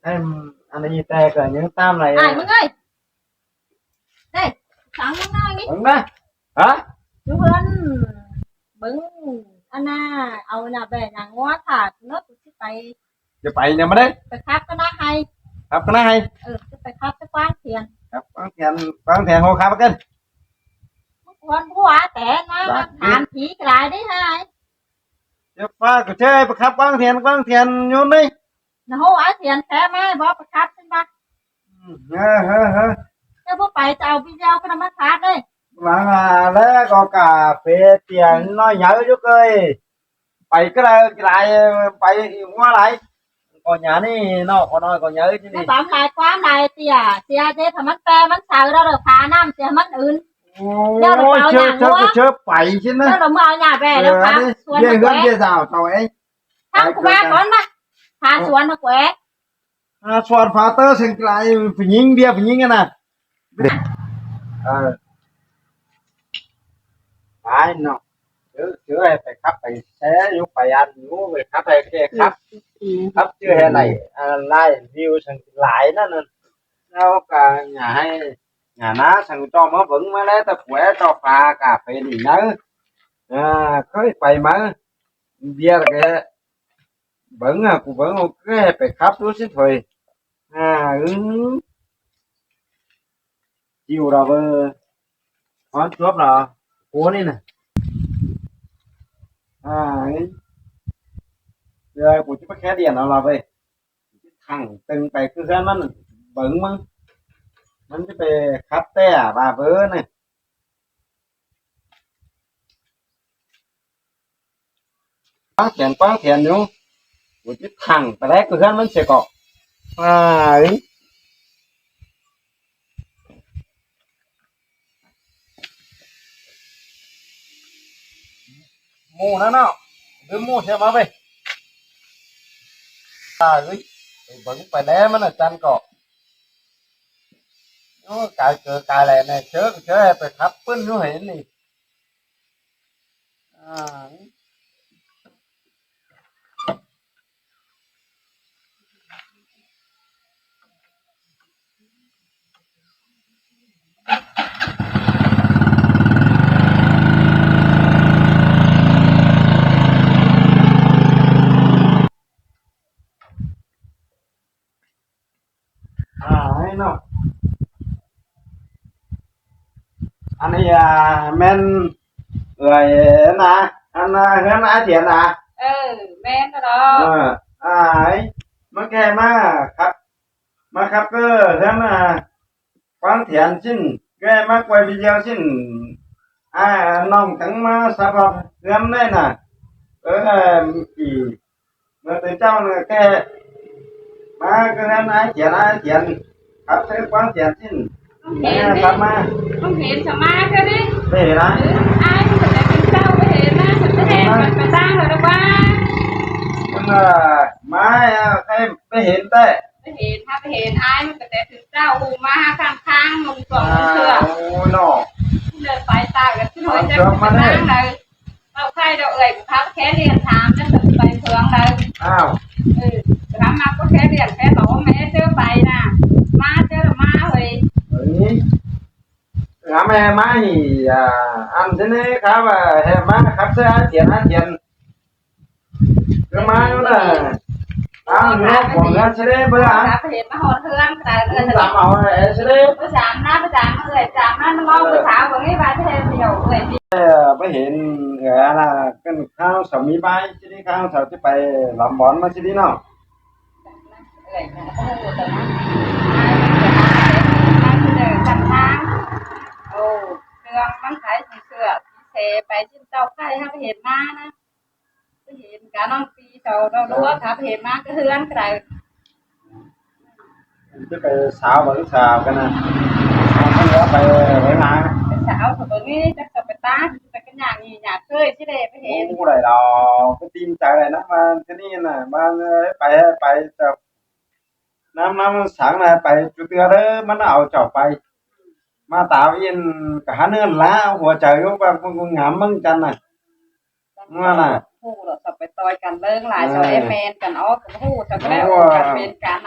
ອັນ ອັນນີ້ແຕ່ກໍຍັງຕາມໄຫຼ ອ້າຍ ມຶງເອີຍ ເຮີ້ຍ ຟັງມຶງໜ້ອຍນີ້ ເບິ່ງນະ ຮະ ຢູ່ເຮືອນ ເບິ່ງ ອັນນ່າ ເອົາໜ້າແບະຫຍັງງົວຖ້າເນາະ ກູຊິໄປ ຈະໄປຫຍັງມາເດ້ ໄປຂັບກັນນາໄຮ່ ຂັບກັນນາໄຮ່ ເອີ ຈະໄປຂັບຈະກວາງຖຽນ ຂັບກວາງຖຽນ ກວາງຖຽນ ໂຫ ຂັບກັນ ມັນຄວນຜົວແຕ່ນະ ຖາມຜີກະຫຼາຍເດ້ ຫາຍ ຈະຟ້າກໍເຊີຍໄປຂັບກວາງຖຽນ ກວາງຖຽນຢູ່ນີ້ ນະໂຫ ອ້າຍຖຽນແທ້ມາບໍ່ໄປຂັບຊັ້ນບາ ອືມ ເຮີ ເຮີ ເຮີ ເຈົ້າບໍ່ໄປ ຈະເອົາວິດດີໂອຂຶ້ນມາຂາຍເດ້ ມາແລ້ວກໍກາເຟຕຽນນ້ອຍໃຫຍ່ຢູ່ເກີຍ ໄປກໍໄດ້ຫຼາຍ ໄປອີກຫົວຫຼາຍ ກໍຫຍັງນີ້ເນາະ ກໍນ້ອຍກໍໃຫຍ່ທີ່ນີ້ ແລ້ວບາງຫຼາຍຄວາມຫຼາຍເຕຍ ເສຍເດ້ ຖ້າມັນແປມັນເຊົາແລ້ວ ເດີ ພານ້ຳເສຍມັນອື່ນ ໂອ້ຍ ເຈົ້າລະເອົາຫຍັງ ເຊີ ເຊີ ເຊີໄປຊີ້ນະ ເຈົ້າລະເມືອເອົາຫຍ້າແບະແລ້ວ ເອີ ພາສວນ ເຮັດເຮືອນເຮັດຊາວເຈົ້າເອງ ທາງກູມາກ່ອນມາ ພາສວນມາແກ ອ່າ ສອນຟາເຕີເສັງກະໄລ ຜູ້ຍິງ ເບຍຜູ້ຍິງຫັ້ນນະ ເອີ ຕາຍເນາະ ເຈີ ເຈີໃຫ້ໄປຂັບໄປແຊຢູ່ ໄປອັນຢູ່ ໄປຂັບໃຫ້ແກ່ຂັບ ອືມ ຂັບເຈີໃຫ້ໄດ້ ອ່າ ຫຼາຍວິວເສັງກະໄລນັ້ນນະ ແລ້ວກໍຫຍ້າໃຫ້ຫຍ້ານາສັງຈອມມາເບິ່ງມາແລຕະແກວຕໍ່ຟ້າກາເຟນີ້ນະ ເອີ ເຄີຍໄປມາ ເບຍແກ ເບິ່ງອະ ກູເບິ່ງ ໂອເຄ ໄປຂັບດູຊິເຖິຍ ອ່າ ອື ຈິວລາເວີ ຮອນຈວບລາ ໂກນີ້ນະ ອ່າ ເອີ ເອີ ກູຈະໄປແຄດຽນເອົາລາເວີຍ ຖັງຕຶງໄປຄືເຮືອນມັນ ເບິ່ງມຶງ ມັນຈະໄປຂັບແຕ່ລາເວີນີ້ ກວາງແຂນກວາງແຂນຢູ່ ກູຈະຖັງໄປແລກເຮືອນມັນເສຍເກາະ ອ້າຍ ໝູ່ນັ້ນເນາະ ລືມໝູ່ເສຍມາເວີຍ ອ້າຍ ເອີຍ ໄປເບິ່ງໄປແລມັນອາຈານເກາະ ໂອ້ ກາຍເກີກາຍແລແນ່ ເຊີ ເຊີໄປຂັບປຶ້ນຢູ່ເຫັນນີ້ ອ່າ ໃຫ້ເນາະ ອັນນີ້ ອ່າ ແມ່ນເອື້ອຍນະ ອັນນະ ເຮືອນອ້າຍຖຽນນະ ເອີ ແມ່ນແລ້ວດອກ ເອີ ອ້າຍ ມາແກ່ມາຄັບ ມາຄັບເກີເຮືອນ ອ່າ ກວາງຖຽນຊິ້ນ ແກ່ມາກວຍວິດດີໂອຊິ້ນ ອ້າຍນ້ອງຈັ່ງມາສະພາບເຮືອນໄດ້ນະ ເອີ ເມື່ອແຕ່ເຈົ້ານະແກ່ມາກໍເຮືອນອ້າຍຖຽນ ອ້າຍຖຽນ ຄັບໃສ່ກວາງຖຽນຊິ້ນ ຕ້ອງເຫັນ ເອີ ຄັບມາ ຕ້ອງເຫັນສະມາເທື່ອເດ້ ໄປເຫັນນະ ເອີ ອ້າຍມັນກໍໄດ້ເປັນເຈົ້າໄປເຫັນນະ ໄປເຫັນ ໄປສ້າງເຂົາດອກວ່າ ເອີ ມາໃຫ້ໄປເຫັນແທ້ ໄປເຫັນ ຖ້າໄປເຫັນອ້າຍມັນກໍແຕ່ຖືກເຈົ້າອຸມມາຫາຂ້າງທາງ ລົງສອງເທື່ອ ໂອ້ຍເນາະ ເດີນໄປຕາຍກໍຊິຮອດຈັກໄປທາງໃດ ເອົາໄຂ່ດອກເອື້ອຍ ພາແຄລຽນຖາມ ແລ້ວຊິໄປເມືອງໃດ ອ້າວ ເອີ ຖາມມາກໍແຄລຽນແຄຫຼໍ ແມ່ເຈີໄປນະ ມາເຈີມາເວີຍ ເອີຍ ຖາມແມ່ມານີ້ ອ່າ ອັນຊະນີ້ຄັບ ວ່າແຮ່ມາຄັບເສື້ອອາຈຽນ ອາຈຽນ ຄືມາຢູ່ນະ ອ້າວ ເນາະ ຂອງເຮືອນຊິໄດ້ເບິ່ງ ໄປເຫັນມາຮອດເຮືອນ ໄປເລີຍ ໄປເອົາໄປຊິໄດ້ ໄປຖາມນະ ໄປຖາມເອື້ອຍ ຖາມນະ ມາເວົ້າ ເອີ ໄປຖາມເບິ່ງນີ້ວ່າຊິເຮັດປະໂຫຍດເອື້ອຍ ເອີ ໄປເຫັນ ເອີ ອັນນ່າ ເປັນຂ່າວສາມີບາຍຊິໄດ້ ຂ່າວສາວຊິໄປລຳບອນມາຊິໄດ້ເນາະ ເອື້ອຍນະ ໂອ້ ຕອນນັ້ນ ມາຊິເດີນຈຳທາງ ໂອ້ ເຄື່ອງມັນຂາຍສີເສື້ອ ສີເສ ໄປຊິເຕົ້າໄຂ່ ຫາໄປເຫັນມານະ ໄປເຫັນກະນ້ອງປີເຂົາເນາະ ຫຼືວ່າຖ້າໄປເຫັນມາກໍເຮືອນກໍໄດ້ ຈະໄປສາວເບິ່ງສາວກັນນະ ເອົາໄປເບິ່ງນະ ໄປສາວເຂົາເບິ່ງນີ້ ຈັກຈະໄປຕາມ ໄປກັນຫຍັງນີ້ ຫຍັງເຄີຍຊິໄດ້ໄປເຫັນ ບໍ່ໄດ້ດອກ ໄປຕີນໃຈໄດ້ນະ ວ່າທີ່ນີ້ນະ ວ່າເອີຍ ໄປ ໄປ ຈະ ນຳ ນຳສັງນະ ໄປຈຸເທື່ອເດີ ມັນເອົາເຈົ້າໄປ ມາຕາວອິນກະຫັນເຮືອນລາ ຫົວໃຈຢູ່ແບບງາມເບິ່ງຈັນນະ ເມື່ອນະ ຮູ້ດອກ ເຂົາໄປຕ່ອຍກັນເລີງຫຼາຍ ເອີ ເຈົ້າໄດ້ແມ່ນກັນອອກ ກໍຮູ້ ເຈົ້າກໍໄດ້ອອກກັນເປັນກັນ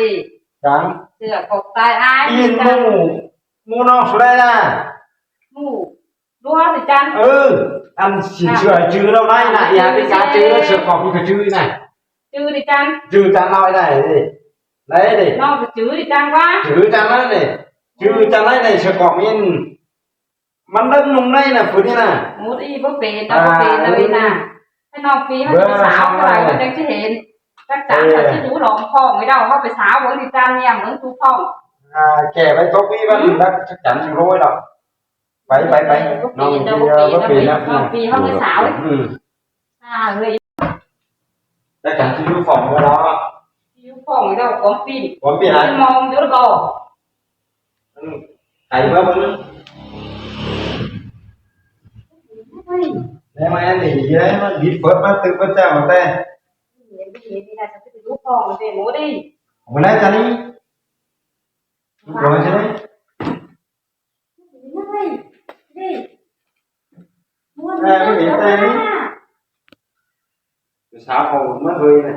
ນີ້ເດ້. ຫຍັງ? ເສື້ອຂອບຕາຍອ້າຍ ອີ່ໝູ່ ໝູ່ນ້ອງສຸໄລນະ ໝູ່ ດູເຮົາຊິຈັນ. ເອີ ອັນຊິເຊື່ອຈື່ລາວໄດ້ນະ ອີ່ຫຍັງທີ່ກາຈື່ເສື້ອຂອບນີ້ກະຈື່ນະ ຈື່ດິຈັນ ຈື່ຈັນລາວໄດ້ເດ້ ໄດ້ເດ້. ນ້ອງກະຈື່ດິຈັນວ່າ ຈື່ຈັນນັ້ນເດ້ ຈື່ຈັນໄດ້ເດ້ ເສື້ອຂອບນີ້ ມັນເລີ່ມນຸ່ງໄດ້ນະ ຜູ້ນີ້ນະ. ໝູ່ອີ່ບໍ່ເປັນ ບໍ່ເປັນເລີຍນະ. ໃຫ້ນ້ອງປີເຮົາຊິໄປສາວເທົ່າໃດມັນຈັ່ງຊິເຫັນ. ຈັກຈັນເຂົາຊິດູຫຼອງຂອງໄວ້ດອກ ເຮົາໄປສາວເບິ່ງທີ່ຈານຢ້ຽມເບິ່ງສູ່ຂອງ. ອ່າ ແກ່ໄວ້ຕົກປີມັນ ຈັກຈັນຊິໂລຍດອກ. ໄປ ໄປ ໄປ ນ້ອງປີ ບໍ່ເປັນ ນ້ອງປີເຮົາໄປສາວ. ອືມ. ອ່າເລີຍ ແລ້ວກັນທີ່ຢູ່ຂອງເຮົາເນາະ ຢູ່ຂອງເຈົ້າຂອງປີ້ນ ຂອງປີ້ນ ມອງຢູ່ແລ້ວກໍ ອືມ ໄກເບິ່ງ ແມ່ນນີ້ເດ້ ມັນບິດເປີດມາຕຶກເບິດແລ້ວແຕ່ ນີ້ ນີ້ ນີ້ນະ ຈະໄປດູຂອງເດໂມເດ ເອົາມາໄດ້ຈ້ະນີ້ ເອົາມາໄດ້ ເອີ ບໍ່ເຫັນແຕ່ນີ້ ສາວເຂົາມາເລີຍນະ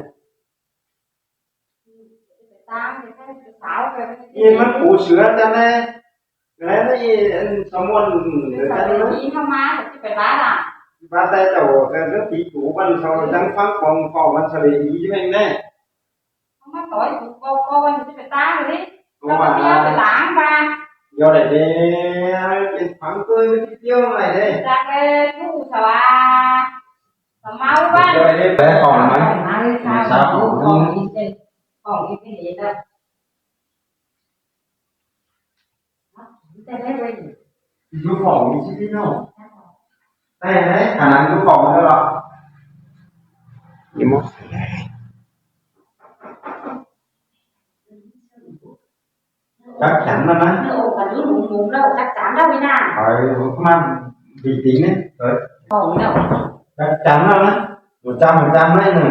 ນີ້ມັນປູເສືອຈັ່ງແດ່ ແລ້ວນີ້ອັນສະໝວນເດີຈັ່ງນັ້ນ ເຮົາມາກໍຊິໄປວ່າລະ ວ່າແຕ່ເຈົ້າກໍຕີຕູມັນເຂົາຈັ່ງຟັງຂອງພໍ່ມັນສະເລດີຈັ່ງແດ່ ເຮົາມາຕໍ່ຢູ່ກໍກໍມັນຊິໄປຕາງເລີຍ ເຈົ້າກໍເມຍໄປຕາງວ່າ ດຽວໄດ້ເດ້ ເປັນຝັງເກີຍມັນຊິດຽວໄດ້ເດ້ ຈັກແລະ ຜູ້ສະຫວາ ສະເມົາບ້ານ ດຽວໄດ້ເດ້ ໄປຂອງມັນ ຂອງ ຂອງອີກເດ້ ຂອງອີກເດ້ ແຕ່ໄດ້ເວີຍ ຢູ່ຂອງມີຊີວິດເນາະ ແຕ່ໃນຂະນະຢູ່ຂອງເນາະ ຈັກຈັນແລ້ວນະ ໂອ້ ກັນຢູ່ໝຸມໆແລ້ວ ຈັກຈັນແລ້ວນີ້ນະ ໄປມັນດີໆນີ້ ເອີ ຂອງແລ້ວ ຈັກຈັນແລ້ວນະ ບໍ່ຈຳ ບໍ່ຈຳໄດ້ນະ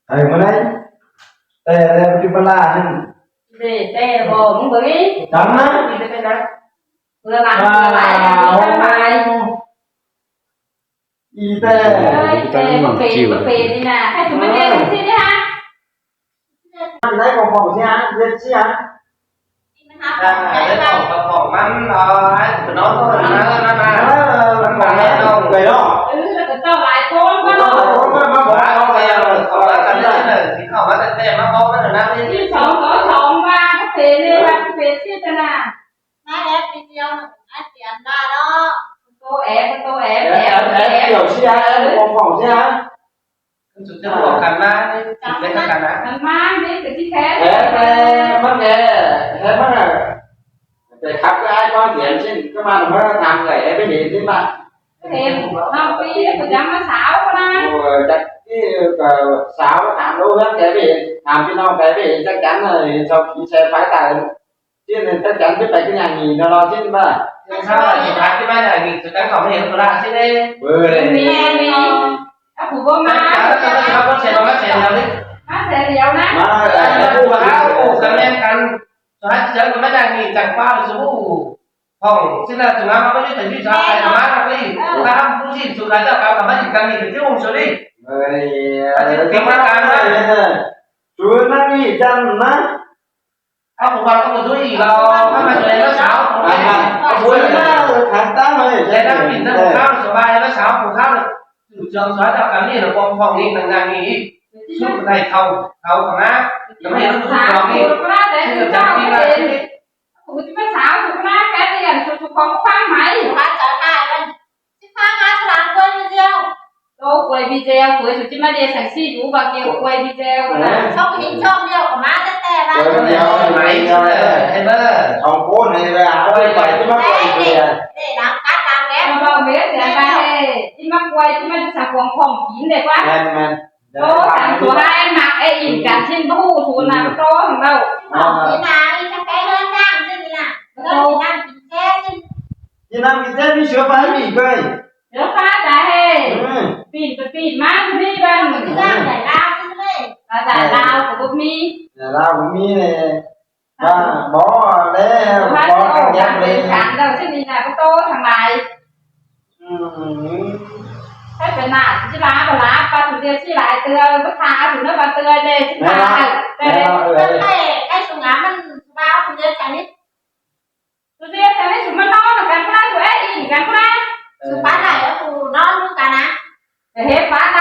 ໃຫ້ມາໄດ້ ແຕ່ແລ້ວຢູ່ປະລາຫັ້ນ ເດ້ ແຕ່ບໍ່ ມຶງເບິ່ງອີກ ຈຳນະ ເພື່ອມາ ເພື່ອມາ ອີແຕ່ ເອີຍ ແຕ່ບໍ່ເປັນ ບໍ່ເປັນນີ້ນະ ໃຫ້ສະມາແດ່ຈັ່ງຊີ້ເດ້ຫາ ອັນໃດຂອງຂອງຊິຫາ ເຮັດຊິຫາ ອ່າ ໄດ້ຂອງຂອງມັນ ເອີ ໃຫ້ໄປນອນນອນນະ ເອີ ມັນມາແລ້ວເນາະ ເອີ ແລ້ວກໍເຈົ້າຫຼາຍຄົນກໍເນາະ ເອີ ເຂົາວ່າກັນເລີຍ ຊິເຂົ້າມາແທ້ໆ ມາເວົ້າກັນນະ ນີ້ສອງຕໍ່ສອງວ່າ ເປັນເລີຍວ່າ ເປັນຊິຕະນາ ມາແລ້ວປີດຽວ ອາຈານວ່າເນາະ ໂຕແອບ ໂຕແອບ ແອບ ແອບ ແອບ ດຽວຊິຫາ ຂອງຂອງຊິຫາ ມັນສຸດຈະບອກກັນມາເດ້ ເປັນກັນນະ ມັນມາເດ້ ເປັນທີ່ແທ້ ແທ້ ແທ້ ມັນແທ້ ແທ້ ມັນ ໄປຂັບກໍອ້າຍກໍສຽງຊິ ກໍມາເຮົາຖາມເອື້ອຍ ໄດ້ໄປເຫັນຊິມາ ເຫັນ ເຮົາປີ ປະຈຳມາສາວນະ ໂອ້ຍ ຈັກທີ່ກໍສາວຖາມໂລເຮືອນແກໄປເຫັນ ຖາມພີ່ນ້ອງແກໄປເຫັນ ຈັກຈັນເຫັນເຊົາຜີແຊ່ໄຟຕາຍ ຊິເຫັນຈັກຈັນຊິໄປຄືຫຍັງນີ້ ເນາະ ຊິມາ ເຫັນຂ່າວວ່າຊິພາຊິມາຫຍັງນີ້ ຈັກເຂົາມາເຫັນໂຄລາດຊິເດ້ ເບິ່ງ ມີ ມີ ຖ້າຜູ້ບໍ່ມາ ມາແສນດຽວ ມາແສນດຽວນະ ມາແຕ່ຜູ້ວ່າ ໂອ້ ກັນແມ່ນກັນ ສະຫາຍເຊີນກໍມາຢ່າງນີ້ ຈັ່ງຟ້າວສະບູ ຂອງຊິລະສຸງາມາກໍຢູ່ແຕ່ຢູ່ສາຍມາກໍອີກ ຖ້າຜູ້ທີ່ສຸລະເຈົ້າກັບມາອີກກັນນີ້ກໍຢູ່ສະດີ ເອີຍ ຊິຕິດກັນ ເອີຍ ຢູ່ນັ້ນນີ້ຈັ່ງນະ ເອົາ ຜູ້ວ່າກໍບໍ່ດຸອີກແລ້ວ ເອົາມາສະແດງວ່າສາວ ອັນນັ້ນ ເອົາຜູ້ມາທາງຕາມເລີຍ ແລະນັກບິນນຳຂ້າວສະບາຍວ່າສາວຂອງຂ້າວ ເຈົ້າສາວເຈົ້າກັນນີ້ລະ ກອງຂອງນີ້ນາງນາງນີ້ ສຸດໄດ້ເຂົ້າ ເຂົ້າເຂົ້າມາ ແລ້ວໃຫ້ລາວສຸດກອງນີ້ ຊິຈຳປີວ່າ ຜູ້ທີ່ເປັນສາວສຸດໜ້າແຄດນີ້ ອັນສຸດຂອງຄວາມໝາຍ ພາສາໄທມັນ ຊິພາຫາສະຫຼາມເບິ່ງດຽວ ໂຕກວຍບີແຈວ ກວຍສຸດຈິມາເດສັງຊີຢູ່ ວ່າກຽວກວຍບີແຈວນະ ຊ່ອງເຫັນຊ່ອງດຽວກໍມາແຕ່ແຕ່ວ່າ ກວຍດຽວໄໝ ເອີ ເຫັນບໍ່ ເອົາໂພດໃຫ້ວ່າເອົາໄປທີ່ມາກວຍເດ ເດ້ ລ້າງກັດລ້າງແລ້ວ ເວົ້າເວສແລ້ວ ທີ່ມາກວຍ ທີ່ມາສະກວງຂອງກິນເດ້ກວ່າ ແມ່ນໆ ໂອ້ ສັນຕົວໃຫ້ມັກໄອ້ອິນກັນຊິນບໍ່ຮູ້ສູນນະ ໂຕຂອງເຮົາ ຂອງກິນນາ ອີສະແປເຮືອນນາງຊິນນະ ໂຕນາງກິນແທ້ຊິນ ທີ່ນາງກິນແທ້ມີເສືອໄຟອີກເວີຍ ເສືອຟ້າຕາແຮ ເອີ ປີນໄປປີນມາຢູ່ນີ້ບ້ານ ເອີ ພາສາລາວຊິເລີຍ ພາສາລາວກໍບໍ່ມີ ພາສາລາວບໍ່ມີແດ່ ວ່າບໍ່ແລ້ວ ບໍ່ກັນຍັງເລີຍ ກັນເຈົ້າຊິນີ້ນະ ໂຕທັງຫຼາຍ ອືມ ໃຫ້ເປັນໜ້າຊິລາບໍ່ລາ ປານເດຊິຫຼາຍເທື່ອ ບໍ່ທາເອົາເນາະ ປານເຕືອຍເດຊິລາ ແຕ່ ແຕ່ໃຫ້ສຸງາມັນລາວເດຊະນິດ ສຸເດຊະນິດ ສຸມານອນນຳກັນພຸ້ນນະ ສຸເອອີນກັນພຸ້ນນະ ສຸປາໄດເອົາຜູ້ນອນນຳກັນນະ ຈະເຮັດປາໄດ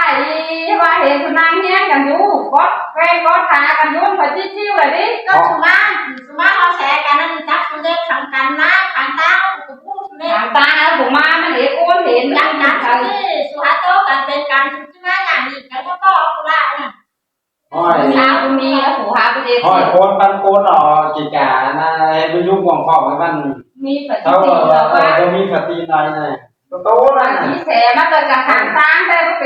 ວ່າເຫັນສຸນັ່ງຮຽງກັນຢູ່ ກົດແກງກົດຂາກັນຢູ່ ຂ້ອຍຈິ້ວໆລະເດ ກໍສຸມາ ສຸມາເຮົາແຊກັນນັ້ນ ຈັບສຸເດຊທຳກັນນະ ຄັນຕາ ສຸເດຊ ຄັນຕາ ເອົາຜູ້ມາມັນເອກໂອນເຫັນ ຈັກ ຈັກ ສຸເດ ສຸຫາໂຕກັນເປັນກັນ ສຸມາຢ່າງນີ້ ກັນກໍບໍ່ເອົາຜູ້ລານະ ໂອ້ຍ ສາວຄົນນີ້ແລ້ວ ຜູ້ຫາຜູ້ເດ ໂອ້ຍ ໂກນປັນໂກນອອກ ກິການະ ໃຫ້ມັນຢູ່ກວ້າງຂວາງ ໃຫ້ມັນມີປະຕິ ເຂົາວ່າ ເອີ ບໍ່ມີປະຕິໄນນະ ໂຕໆນັ້ນ ມີແສມາແຕ່ກະທາງຕ່າງ ແຕ່ບໍ່ເປ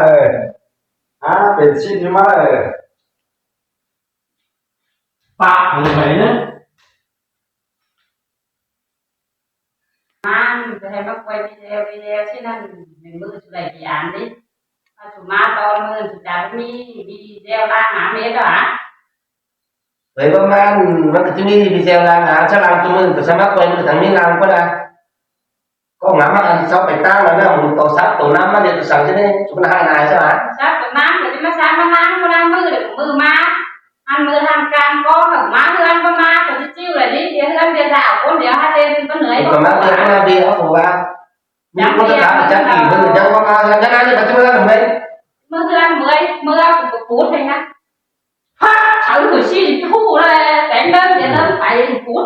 ເອີ ຫາເປັນຊິ້ນຢູ່ມາ ເອີ ປະໃຫ້ໄປນະ. ມານຈະໃຫ້ມາກວຍວີແວວ ວີແວວຊີ້ນັ້ນ ແມ່ນມື້ສຸໄລກີອານເດ້. ຖ້າສຸມາຕອນມື້ສຸຈາບໍ່ມີວີແວວລ້າງໜາເມັດດອກ. ເອີຍ ປະມານ ມັນກໍຈະມີວີແວວລ້າງໜາ ສະຫຼັງຈຸມື້ກໍສາມາດກວຍ ມັນກໍທັງມີລ້າງກໍໄດ້. ກໍງາມ ອັນເຊົາໄປຕ່າງແລ້ວນະ ໂທລະສັບໂຕນຳມາເຮັດສັງຊະນີ້ ສຸກນະຫາຍນາຍຊະຫວາ. ສັບໂຕນຳກໍຈະມາສາມາລ້າງມື້ ລ້າງມື້ ມື້ມາ ອັນມື້ທຳການກໍມາເຮືອນ ບໍ່ມາກໍຊິຈິ້ວແຫຼະນີ້ ເດຍເຮືອນເດຍສາວຄົນດຽວຫາເຕັມບໍ່ເໜື່ອຍ ກໍມາເຮືອນນະເດຍເຂົາວ່າ ຍັງບໍ່ທັນຈັກປີເພິ່ນຍັງບໍ່ມາເຮືອນ ຍັງນັ້ນກໍຊິເມືອເມືອຍ ເມືອເຮືອນເມືອຍ ເມືອກໍປູດໃຫ້ນະ. ພາເຂົາຄືຊິຮູ້ແລ້ວ ແຕ່ເດີນ ແຕ່ເດີນໄປພຸ້ນ